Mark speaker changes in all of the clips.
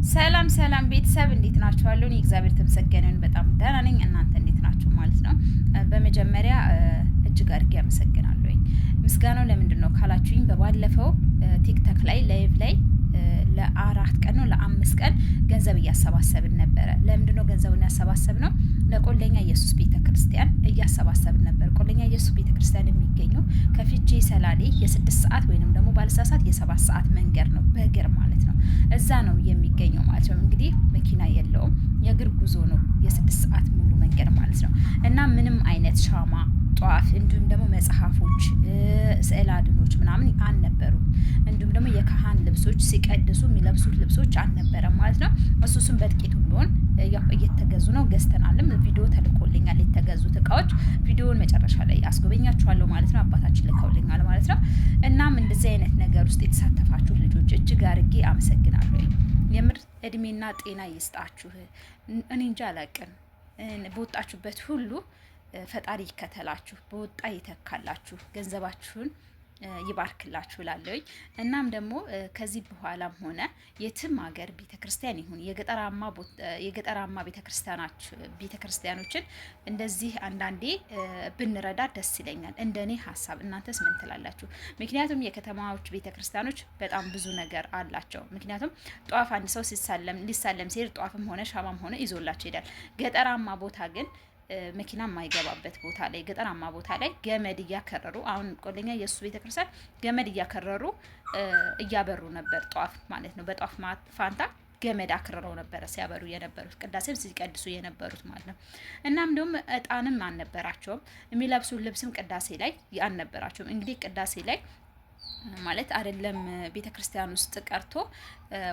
Speaker 1: ሰላም ሰላም ቤተሰብ እንዴት ናችሁ? አለሁኝ እግዚአብሔር የተመሰገነ በጣም ደህና ነኝ። እናንተ እንዴት ናችሁ ማለት ነው። በመጀመሪያ እጅግ አድርጌ አመሰግናለሁኝ። ምስጋናው ለምንድን ነው ካላችሁኝ በባለፈው ቲክቶክ ላይ live ላይ ለ4 ቀን ነው ለ5 ቀን ገንዘብ እያሰባሰብን ነበረ። ለምንድን ነው ገንዘቡን ያሰባሰብነው? ለቆለኛ ኢየሱስ ቤተ ክርስቲያን እያሰባሰብን ነበር። ቆለኛ ኢየሱስ ቤተ ክርስቲያን የሚገኘው ከፊቼ ሰላሌ የ6 ሰዓት ወይንም ደግሞ ባልሳሳት የ7 ሰዓት መንገድ ነው፣ በእግር ማለት ነው። እዛ ነው የሚገኘው ማለት ነው። እንግዲህ መኪና የለውም፣ የእግር ጉዞ ነው፣ የ6 ሰዓት ሙሉ መንገድ ማለት ነው። እና ምንም አይነት ሻማ፣ ጧፍ፣ እንዲሁም ደግሞ መጽሐፎች፣ ስዕል አድኖች ምናምን አልነበሩም። እንዲሁም ደግሞ የካህን ልብሶች፣ ሲቀድሱ የሚለብሱት ልብሶች አልነበረም ማለት ነው። እሱሱም በጥቂቱ ቢሆን ያው እየተገዙ ነው፣ ገዝተናልም። ቪዲዮ ተልኮልኛል የተገዙት እቃዎች። ቪዲዮውን መጨረሻ ላይ አስጎበኛችኋለሁ ማለት ነው። አባታችን ልከውልኛል ማለት ነው። እናም እንደዚህ አይነት ነገር ውስጥ የተሳተፋችሁ ልጆች እጅግ አርጌ አመሰግናለሁ። የምር እድሜና ጤና ይስጣችሁ። እኔ እንጃ አላቅም። በወጣችሁበት ሁሉ ፈጣሪ ይከተላችሁ፣ በወጣ ይተካላችሁ፣ ገንዘባችሁን ይባርክላችሁ እላለሁኝ። እናም ደግሞ ከዚህ በኋላም ሆነ የትም ሀገር ቤተክርስቲያን ይሁን የገጠራማ ቤተክርስቲያኖችን እንደዚህ አንዳንዴ ብንረዳ ደስ ይለኛል፣ እንደኔ ሀሳብ። እናንተስ ምን ትላላችሁ? ምክንያቱም የከተማዎች ቤተክርስቲያኖች በጣም ብዙ ነገር አላቸው። ምክንያቱም ጧፍ አንድ ሰው ሲሳለም ሊሳለም ሲሄድ ጧፍም ሆነ ሻማም ሆነ ይዞላቸው ይሄዳል። ገጠራማ ቦታ ግን መኪና የማይገባበት ቦታ ላይ፣ ገጠራማ ቦታ ላይ ገመድ እያከረሩ፣ አሁን ቆለኛ የእሱ ቤተክርስቲያን ገመድ እያከረሩ እያበሩ ነበር፣ ጧፍ ማለት ነው። በጧፍ ፋንታ ገመድ አክርረው ነበረ ሲያበሩ የነበሩት፣ ቅዳሴም ሲቀድሱ የነበሩት ማለት ነው። እናም ደግሞ እጣንም አልነበራቸውም፣ የሚለብሱ ልብስም ቅዳሴ ላይ አልነበራቸውም። እንግዲህ ቅዳሴ ላይ ማለት አይደለም ቤተ ክርስቲያን ውስጥ ቀርቶ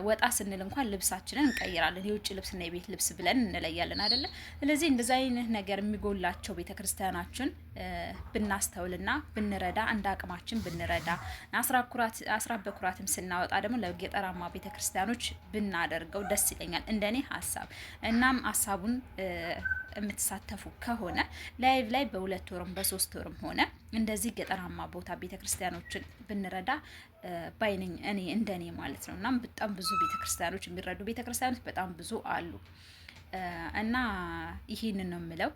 Speaker 1: ወጣ ስንል እንኳን ልብሳችንን እንቀይራለን። የውጭ ልብስና የቤት ልብስ ብለን እንለያለን አይደለ? ስለዚህ እንደዚ አይነት ነገር የሚጎላቸው ቤተ ክርስቲያናችን ብናስተውልና ብንረዳ፣ እንደ አቅማችን ብንረዳ፣ አስራት በኩራትም ስናወጣ ደግሞ ለገጠራማ ቤተ ክርስቲያኖች ብናደርገው ደስ ይለኛል፣ እንደኔ ሀሳብ። እናም ሀሳቡን የምትሳተፉ ከሆነ live ላይ በ2 ወርም በ3 ወርም ሆነ እንደዚህ ገጠራማ ቦታ ቤተክርስቲያኖችን ብንረዳ ባይነኝ እኔ እንደኔ ማለት ነው። እናም በጣም ብዙ ቤተክርስቲያኖች፣ የሚረዱ ቤተክርስቲያኖች በጣም ብዙ አሉ እና ይሄንን ነው የምለው።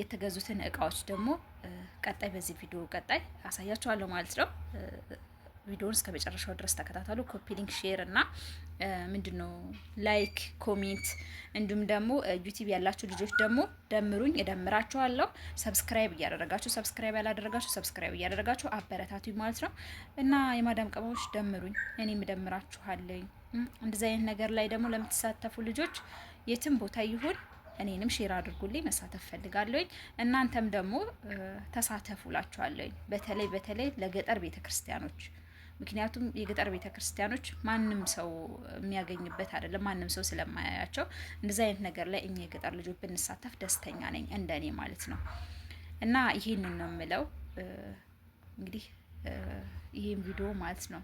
Speaker 1: የተገዙትን እቃዎች ደግሞ ቀጣይ በዚህ ቪዲዮ ቀጣይ አሳያችኋለሁ ማለት ነው። ቪዲዮውን እስከ መጨረሻው ድረስ ተከታተሉ። Copy link፣ share እና ምንድን ነው like፣ comment፣ እንዲሁም ደግሞ ዩቲዩብ ያላችሁ ልጆች ደግሞ ደምሩኝ፣ እደምራችኋለሁ። Subscribe እያደረጋችሁ፣ subscribe ያላደረጋችሁ subscribe እያደረጋችሁ አበረታቱኝ ማለት ነው። እና የማዳም ቅመሞች ደምሩኝ፣ እኔም እደምራችኋለኝ። እንደዚህ አይነት ነገር ላይ ደግሞ ለምትሳተፉ ልጆች የትም ቦታ ይሁን እኔንም share አድርጉልኝ፣ መሳተፍ ፈልጋለሁኝ። እናንተም ደግሞ ተሳተፉ ላችኋለሁኝ። በተለይ በተለይ ለገጠር ቤተ ክርስቲያኖች፣ ምክንያቱም የገጠር ቤተ ክርስቲያኖች ማንም ሰው የሚያገኝበት አይደለም፣ ማንም ሰው ስለማያያቸው እንደዚህ አይነት ነገር ላይ እኛ የገጠር ልጆች ብንሳተፍ ደስተኛ ነኝ እንደኔ ማለት ነው። እና ይሄንን ነው የምለው። እንግዲህ ይሄን ቪዲዮ ማለት ነው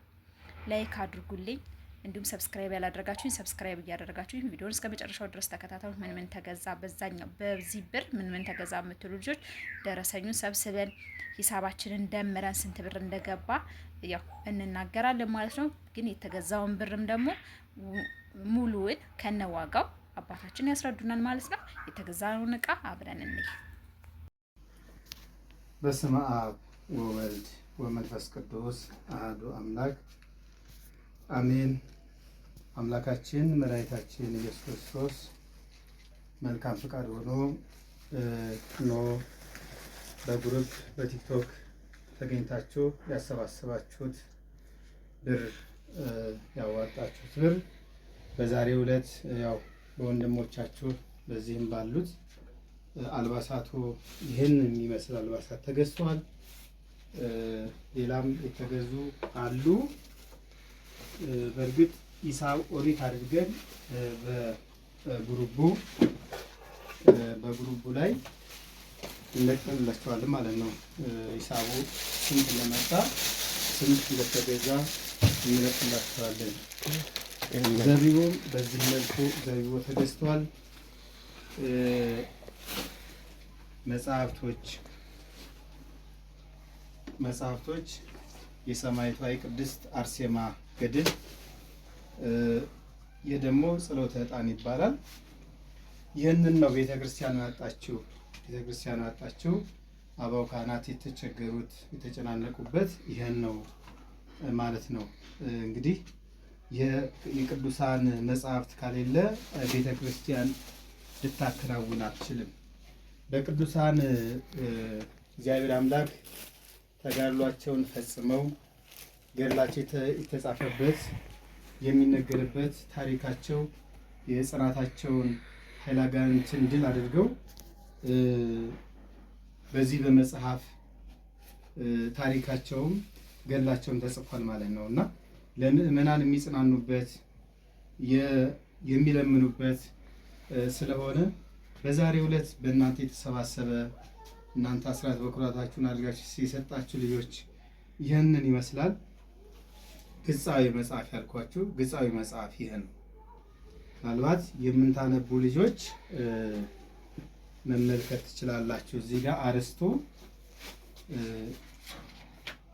Speaker 1: like አድርጉልኝ። እንዲሁም subscribe ያላደረጋችሁኝ subscribe እያደረጋችሁኝ ቪዲዮን እስከ መጨረሻው ድረስ ተከታተሉ። ምን ምን ተገዛ በዛኛው በዚህ ብር ምን ምን ተገዛ የምትሉ ልጆች ደረሰኙን ሰብስበን ሂሳባችንን ደምረን ስንት ብር እንደገባ ያው እንናገራለን ማለት ነው። ግን የተገዛውን ብርም ደግሞ ሙሉውን ከነዋጋው አባታችን ያስረዱናል ማለት ነው። የተገዛውን እቃ አብረን እንይ።
Speaker 2: በስመ አብ ወወልድ ወመንፈስ ቅዱስ አሐዱ አምላክ አሜን። አምላካችን መድኃኒታችን ኢየሱስ ክርስቶስ መልካም ፍቃድ ሆኖ ኖ በ group በቲክቶክ ተገኝታችሁ ያሰባሰባችሁት ብር፣ ያዋጣችሁት ብር በዛሬው ዕለት ያው በወንድሞቻችሁ በዚህም ባሉት አልባሳቱ ይህን የሚመስል አልባሳት ተገዝተዋል። ሌላም የተገዙ አሉ። በእርግጥ ሂሳብ ኦዲት አድርገን በ group ኡ ላይ እንለቅላቸዋለን ማለት ነው። ሂሳቡ ስንት እንደመጣ፣ ስንት እንደተገዛ እንለቅላቸዋለን። ዘቢቦም በዚህ መልኩ ዘቢቦ ተገዝቷል። መጽሐፍቶች የሰማዕቷ የቅድስት አርሴማ ገድል ይህ ደግሞ ጸሎተ ዕጣን ይባላል። ይህንን ነው ቤተክርስቲያኑ ያጣችው። ቤተክርስቲያኑ ያጣችው አበው ካህናት የተቸገሩት የተጨናነቁበት ይህን ነው ማለት ነው። እንግዲህ የቅዱሳን መጽሐፍት ከሌለ ቤተክርስቲያን ልታከናውን አትችልም። በቅዱሳን እግዚአብሔር አምላክ ተጋድሏቸውን ፈጽመው ገድላቸው የተጻፈበት የሚነገርበት ታሪካቸው የጽናታቸውን ኃይለ አጋንንትን ድል አድርገው በዚህ በመጽሐፍ ታሪካቸውም ገድላቸውም ተጽፏል ማለት ነው እና ለምእመናን የሚጽናኑበት የሚለምኑበት ስለሆነ በዛሬው ዕለት በእናንተ የተሰባሰበ እናንተ አስራት በኩራታችሁን አድርጋችሁ የሰጣችሁ ልጆች ይህንን ይመስላል። ግጻዊ መጽሐፍ ያልኳችሁ ግጻዊ መጽሐፍ ይህ ነው። ምናልባት የምንታነቡ ልጆች መመልከት ትችላላችሁ። እዚህ ጋር አርስቱ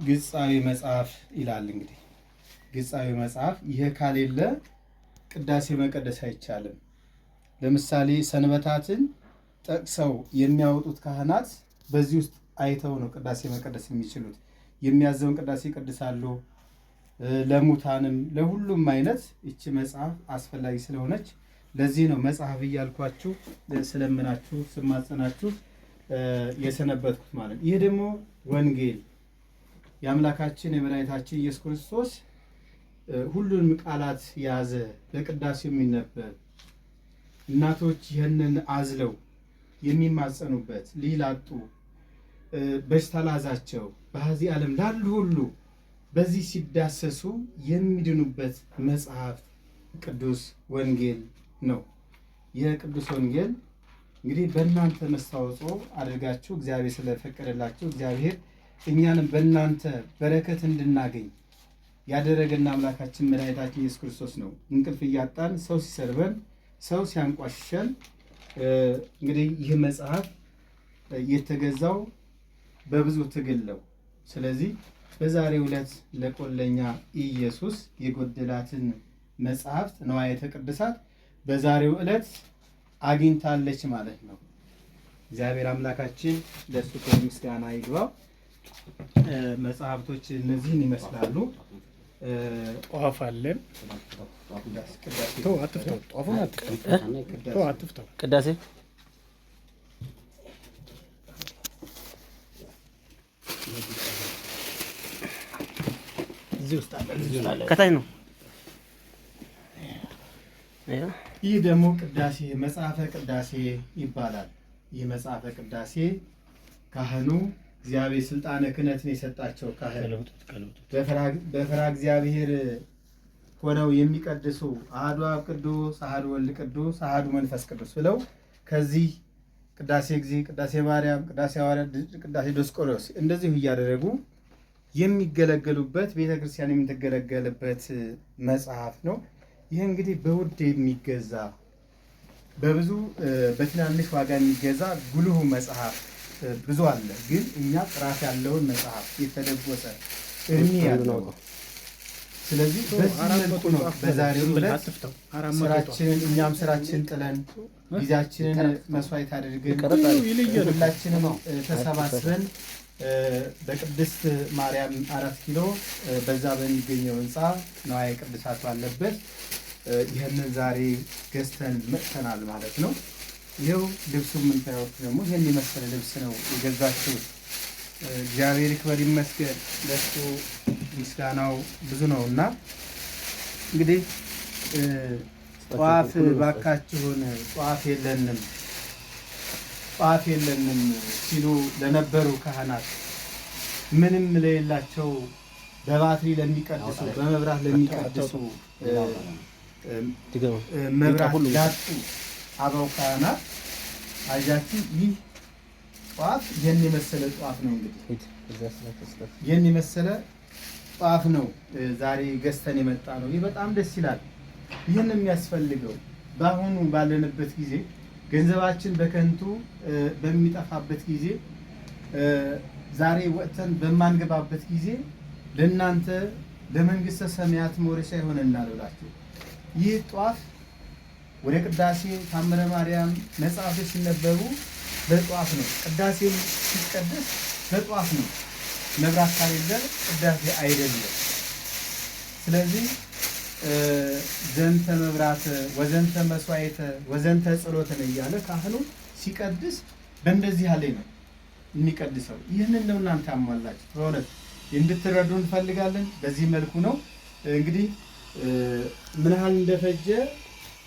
Speaker 2: ግጻዊ መጽሐፍ ይላል። እንግዲህ ግጻዊ መጽሐፍ ይህ ካሌለ ቅዳሴ መቀደስ አይቻልም። ለምሳሌ ሰንበታትን ጠቅሰው የሚያወጡት ካህናት በዚህ ውስጥ አይተው ነው ቅዳሴ መቀደስ የሚችሉት። የሚያዘውን ቅዳሴ ይቀድሳሉ። ለሙታንም ለሁሉም አይነት ይቺ መጽሐፍ አስፈላጊ ስለሆነች ለዚህ ነው መጽሐፍ እያልኳችሁ ስለምናችሁ ስማጸናችሁ የሰነበትኩት ማለት ነው። ይህ ደግሞ ወንጌል የአምላካችን የመድኃኒታችን ኢየሱስ ክርስቶስ ሁሉንም ቃላት የያዘ በቅዳሴው የሚነበብ እናቶች ይህንን አዝለው የሚማጸኑበት ልጅ ላጡ በሽታ ላዛቸው በዚህ ዓለም ላሉ ሁሉ በዚህ ሲዳሰሱ የሚድኑበት መጽሐፍ ቅዱስ ወንጌል ነው። የቅዱስ ወንጌል እንግዲህ በእናንተ መስተዋጽኦ አድርጋችሁ እግዚአብሔር ስለፈቀደላችሁ እግዚአብሔር እኛንም በእናንተ በረከት እንድናገኝ ያደረገና አምላካችን መድኃኒታችን ኢየሱስ ክርስቶስ ነው። እንቅልፍ እያጣን ሰው ሲሰርበን፣ ሰው ሲያንቋሽሸን እንግዲህ ይህ መጽሐፍ የተገዛው በብዙ ትግል ነው። ስለዚህ በዛሬው ዕለት ለቆለኛ ኢየሱስ የጎደላትን መጽሐፍት ንዋየተ ቅድሳት በዛሬው ዕለት አግኝታለች ማለት ነው። እግዚአብሔር አምላካችን ለእሱ ክብር ምስጋና ይግባው። መጽሐፍቶች እነዚህን ይመስላሉ።
Speaker 3: ጧፍ አለ። አትፍተው፣ ጧፉን አትፍተው፣ አትፍተው።
Speaker 4: ቅዳሴ ከታች ነው።
Speaker 2: ይህ ደግሞ ቅዳሴ መጽሐፈ ቅዳሴ ይባላል። ይህ መጽሐፈ ቅዳሴ ካህኑ እግዚአብሔር ስልጣነ ክህነትን የሰጣቸው ካህን በፈራ እግዚአብሔር ሆነው የሚቀድሱ አሐዱ አብ ቅዱስ፣ አሐዱ ወልድ ቅዱስ፣ አሐዱ መንፈስ ቅዱስ ብለው ከዚህ ቅዳሴ ጊዜ ቅዳሴ ማርያም፣ ቅዳሴ ሐዋርያት፣ ቅዳሴ ዲዮስቆሮስ እንደዚሁ እያደረጉ የሚገለገሉበት ቤተክርስቲያን የምትገለገልበት መጽሐፍ ነው። ይህ እንግዲህ በውድ የሚገዛ በብዙ በትናንሽ ዋጋ የሚገዛ ጉልሁ መጽሐፍ ብዙ አለ። ግን እኛ ጥራት ያለውን መጽሐፍ የተደጎሰ እድሜ ያለው ስለዚህ በዚህ መልኩ ነው በዛሬው ዕለት ስራችንን እኛም ስራችንን ጥለን ጊዜያችንን መስዋዕት አድርገን ሁላችንም ተሰባስበን በቅድስት ማርያም 4 ኪሎ በዛ በሚገኘው ህንፃ ነዋየ ቅድሳት ባለበት ይህንን ዛሬ ገዝተን መጥተናል ማለት ነው። ይኸው ልብሱ የምታዩት ደግሞ ይህን የመሰለ ልብስ ነው የገዛችሁት። እግዚአብሔር ይክበር ይመስገን፣ ለሱ ምስጋናው ብዙ ነው እና እንግዲህ ጧፍ ባካችሁን ጧፍ የለንም ጧፍ የለንም ሲሉ ለነበሩ ካህናት ምንም ለሌላቸው በባትሪ ለሚቀድሱ በመብራት ለሚቀድሱ መብራት ላጡ አበው ካህናት አያችሁ፣ ይህ ጧፍ ይህን የመሰለ ጧፍ ነው። እንግዲህ ይህን የመሰለ ጧፍ ነው ዛሬ ገዝተን የመጣ ነው። ይህ በጣም ደስ ይላል። ይህን የሚያስፈልገው በአሁኑ ባለንበት ጊዜ ገንዘባችን በከንቱ በሚጠፋበት ጊዜ ዛሬ ወጥተን በማንገባበት ጊዜ ለእናንተ ለመንግስተ ሰማያት መውረሻ ይሆነናል ብላችሁ ይህ ጧፍ ወደ ቅዳሴ ታምረ ማርያም መጽሐፎች ሲነበቡ በጧፍ ነው። ቅዳሴም ሲቀደስ በጧፍ ነው። መብራት ካሌለ ቅዳሴ አይደለም። ስለዚህ ዘንተ መብራተ ወዘንተ መስዋዕተ ወዘንተ ጸሎትን እያለ ካህኑ ሲቀድስ በእንደዚህ ያለ ነው የሚቀድሰው። ይህንን ነው እናንተ ያሟላችሁ። በእውነት እንድትረዱ እንፈልጋለን። በዚህ መልኩ ነው እንግዲህ ምን ያህል እንደፈጀ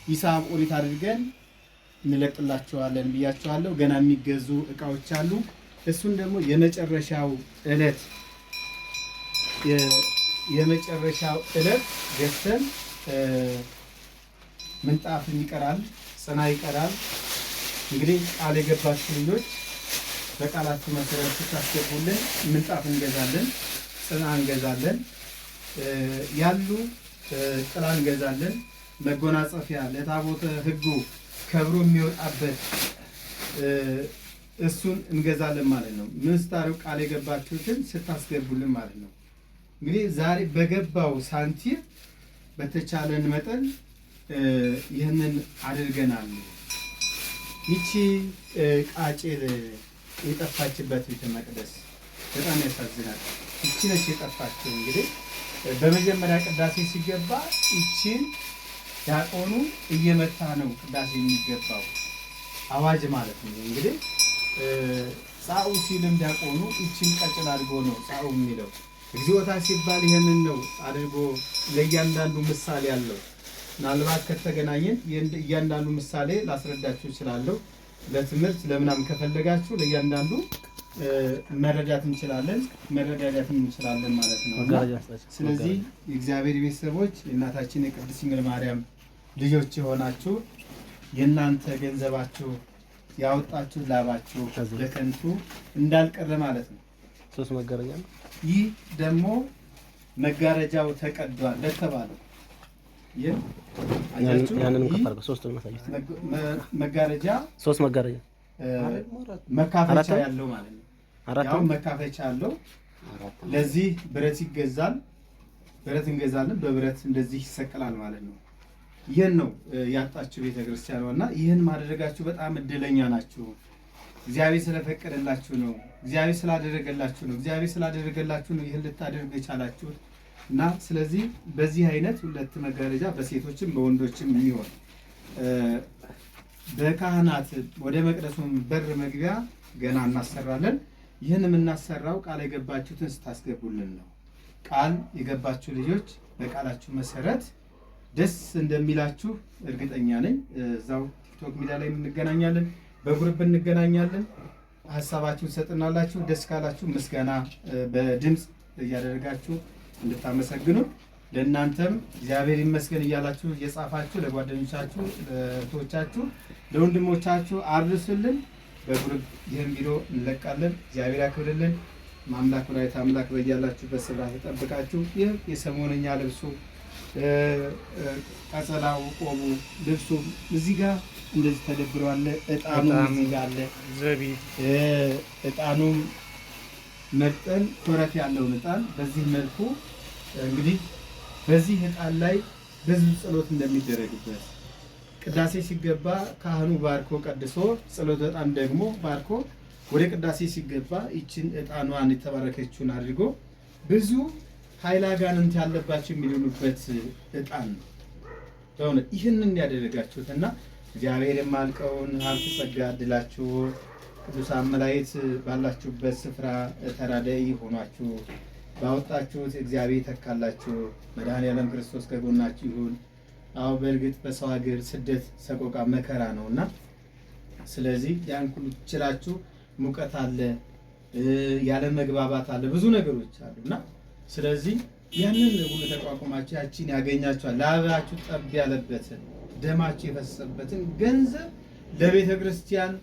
Speaker 2: ሂሳብ ኦዲት አድርገን እንለቅላቸዋለን ብያቸዋለሁ። ገና የሚገዙ እቃዎች አሉ። እሱን ደግሞ የመጨረሻው ዕለት ገዝተን ምንጣፍ ይቀራል፣ ጽና ይቀራል። እንግዲህ ቃል የገባችሁ ልጆች በቃላችሁ መሰረት ስታስገቡልን ምንጣፍ እንገዛለን፣ ጽና እንገዛለን፣ ያሉ ጥላ እንገዛለን፣ መጎናጸፊያ ለታቦተ ሕጉ ከብሮ የሚወጣበት እሱን እንገዛለን ማለት ነው። ምን ስታደርጉ? ቃል የገባችሁትን ስታስገቡልን ማለት ነው። እንግዲህ ዛሬ በገባው ሳንቲም በተቻለን መጠን ይህንን አድርገናል። ይቺ ቃጭል የጠፋችበት ቤተ መቅደስ በጣም ያሳዝናል። ይቺ ነች የጠፋችው። እንግዲህ በመጀመሪያ ቅዳሴ ሲገባ ይቺን ዲያቆኑ እየመታ ነው ቅዳሴ የሚገባው፣ አዋጅ ማለት ነው። እንግዲህ ጻኡ ሲልም ዲያቆኑ ይቺን ቀጭል አድርጎ ነው ጻኡ የሚለው። እግዚኦታ ሲባል ይህንን ነው አድርጎ ለእያንዳንዱ ምሳሌ አለው። ምናልባት ከተገናኘን እያንዳንዱ ምሳሌ ላስረዳችሁ እችላለሁ። ለትምህርት ለምናምን ከፈለጋችሁ ለእያንዳንዱ መረዳት እንችላለን፣ መረዳዳትም እንችላለን ማለት ነው። ስለዚህ የእግዚአብሔር ቤተሰቦች፣ የእናታችን የቅድስት ድንግል ማርያም ልጆች የሆናችሁ፣ የእናንተ ገንዘባችሁ ያወጣችሁ ላባችሁ ለከንቱ እንዳልቀረ ማለት ነው።
Speaker 4: ሶስት መጋረጃ ነው።
Speaker 2: ይህ ደግሞ መጋረጃው ተቀዷል ለተባለው ይህ
Speaker 4: ያንንም ከፍ አድርገው ሶስቱን ማሳየት።
Speaker 2: መጋረጃ
Speaker 4: ሶስት መጋረጃ።
Speaker 2: መካፈቻ ያለው ማለት ነው። ያው መካፈቻ ያለው ለዚህ ብረት ይገዛል። ብረት እንገዛለን። በብረት እንደዚህ ይሰቀላል ማለት ነው። ይህን ነው ያጣችሁ ቤተክርስቲያኗ እና ይህን ማድረጋችሁ በጣም እድለኛ ናችሁ። እግዚአብሔር ስለፈቀደላችሁ ነው። እግዚአብሔር ስላደረገላችሁ ነው። እግዚአብሔር ስላደረገላችሁ ነው ይህን ልታደርጉ የቻላችሁት። እና ስለዚህ በዚህ አይነት ሁለት መጋረጃ በሴቶችም በወንዶችም የሚሆን በካህናት ወደ መቅደሱ በር መግቢያ ገና እናሰራለን። ይህን የምናሰራው ቃል የገባችሁትን ስታስገቡልን ነው። ቃል የገባችሁ ልጆች በቃላችሁ መሰረት ደስ እንደሚላችሁ እርግጠኛ ነኝ። እዛው ቲክቶክ ሚዲያ ላይ እንገናኛለን፣ በ group እንገናኛለን። ሀሳባችሁን ሰጥናላችሁ። ደስ ካላችሁ ምስጋና በድምፅ እያደረጋችሁ እንድታመሰግኑ፣ ለእናንተም እግዚአብሔር ይመስገን እያላችሁ እየጻፋችሁ ለጓደኞቻችሁ፣ ለእህቶቻችሁ፣ ለወንድሞቻችሁ አድርሱልን። በ group ይህን ቪዲዮ እንለቃለን። እግዚአብሔር ያክብርልን። አምላክ ወላዲተ አምላክ በያላችሁበት ስፍራ ተጠብቃችሁ። ይህ የሰሞነኛ ልብሱ፣ ቀጸላው፣ ቆቡ፣ ልብሱ እዚህ ጋር እንደዚህ ተደብረዋል። እጣኑ እዚህ ጋር አለ። እጣኑም መርጠን ኮረት ያለውን እጣን በዚህ መልኩ እንግዲህ በዚህ እጣን ላይ ብዙ ጸሎት እንደሚደረግበት፣ ቅዳሴ ሲገባ ካህኑ ባርኮ ቀድሶ ጸሎተ እጣን ደግሞ ባርኮ ወደ ቅዳሴ ሲገባ ይችን እጣኗን የተባረከችውን አድርጎ ብዙ ኃይለ አጋንንት ያለባቸው የሚድኑበት እጣን ነው። በእውነት ይህንን ያደረጋችሁት እና እግዚአብሔር የማልቀውን ሀብት ጸጋ አድላችሁ፣ ቅዱሳን መላእክት ባላችሁበት ስፍራ ተራዳኢ ሆኗችሁ፣ ባወጣችሁት እግዚአብሔር ተካላችሁ። መድኃኔዓለም ክርስቶስ ከጎናችሁ ይሁን። አዎ በእርግጥ በሰው ሀገር ስደት፣ ሰቆቃ፣ መከራ ነው እና ስለዚህ ያን ሁሉ ችላችሁ፣ ሙቀት አለ፣ ያለ መግባባት አለ፣ ብዙ ነገሮች አሉ እና ስለዚህ ያንን ሁሉ ተቋቁማችሁ ያቺን ያገኛችኋል ላባችሁ ጠብ ያለበትን ደማችሁ የፈሰሰበትን ገንዘብ ለቤተ ክርስቲያን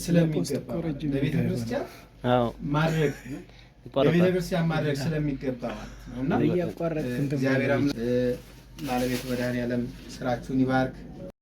Speaker 2: ስለሚገባ ለቤተ ክርስቲያን ማድረግ ስለሚገባ ማለት ነው እና እግዚአብሔር ባለቤቱ መድኃኔዓለም ስራችሁን ይባርክ።